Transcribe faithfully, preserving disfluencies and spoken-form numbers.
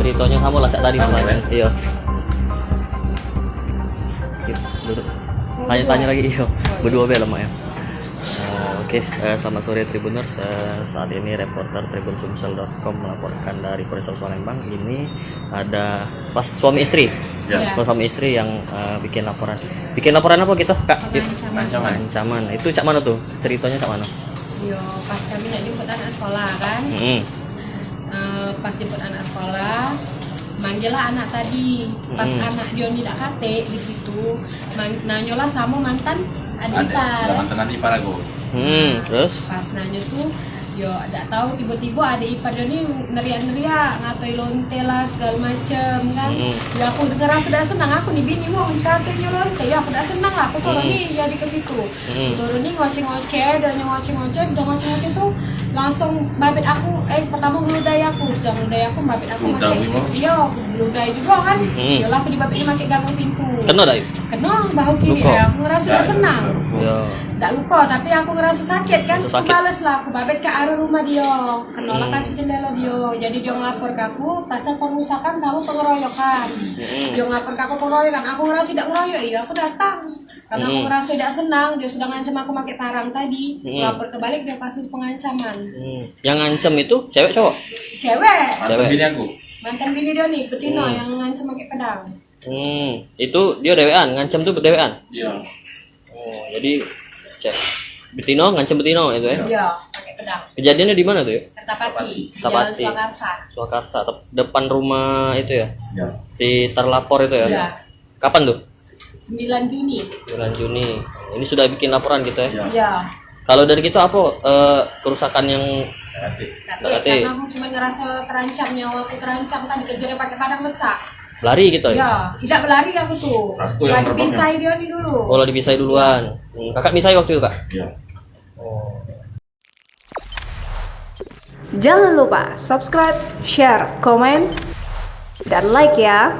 Ceritonyo samo lah cak tadi. Samo, kemarin. Iyo. Yuk, duduk. Tanya-tanya lagi, iyo. Beduo be lemak yo. Eh, oke, eh, selamat sore Tribuners. Eh, saat ini reporter tribun sumsel dot com melaporkan dari Polrestabes Palembang. Ini ada pas suami istri. Ya. Pas suami istri yang, eh, bikin laporan. Bikin laporan apo gitu, Kak? Yuk. Ancaman. Ancaman. Itu cak mano tu? Ceritonyo cak mano? Yo, pas kami nak jemput anak sekolah kan. Mm-mm. Eh, pas jemput anak sekolah, manggil lah anak tadi. Pas anak dio ni dak katek di situ, mang-, nanyo lah samo mantan adik ipar. Mantan adik ipar aku. Hmm, terus? Pas nanyo tu, yo dak tahu, tibo-tibo adik ipar dio ni neriak-neriak, ngatoi lonte lah, segalo macem kan. Mm-mm. Yo aku ngeraso dak senang, aku ni bini wong dikatonyo lonte, yo aku dak senang lah, aku turun ni jadi ke situ. Hmm. Turun ni ngoceh-ngoceh, dio ngoceh-ngoceh, sudah ngoceh-ngoceh tu langsung babet aku, eh, pertamo ngeludai aku, sudah ngeludai aku, babet aku. Ngeludai make, iyo, ngeludai jugo kan. Hmm. Yo lah, aku dibabetnyo make gagang pintu. Keno dak? Keno bahu kiri, luko. Eh, aku ngeraso dak senang. Yo. Dak luko, tapi aku ngeraso sakit kan. Ngeraso sakit. Aku bales lah, aku babet ke arah rumah dio. Keno lah kaca jendela dio. Jadi dio ngelapor ke aku pasal pengerusakan samo pengeroyokan. Hmm. Dio ngelapor ke aku pengeroyokan. Aku ngeraso dak ngeroyok, iyo aku datang. Karena aku ngeraso dak senang, dio sudah ngancam aku make parang tadi. Hmm. Lapor ke balik, dio kasus pengancaman. Hmm. Yang ngancam itu cewek cowok? Cewek. Mantan bini aku. Mantan bini dio ni, betino yang ngancam make pedang. Hmm, itu dio dewekan, ngancam tu dewekan? Iyo. Oh, jadi cek betino ngancam betino itu ya? Iyo, make pedang. Kejadiannya di mana tuh ya? Kertapati, di Jalan Kertapati. Swakarsa. Swakarsa, tep-, depan rumah itu ya? Iyo. Si terlapor itu ya? Iyo. Kapan tuh? Sembilan Juni. Sembilan Juni. Ini sudah bikin laporan gitu ya? Iyo. Iyo. Kalau dari kita apa, eh, kerusakan yang Katik. Katik, katik. Karena aku cuma ngerasa terancam, nyawa aku terancam kan, dikejar pakai padang besak. Lari gitu ya? Iyo, tidak berlari aku tuh. Aku yang terbang. Lah dipisai dio ni dulu. Oh, lah dipisai duluan. Hmm, kakak misai waktu itu, Kak? Iyo. Oh. Jangan lupa subscribe, share, komen, dan like ya.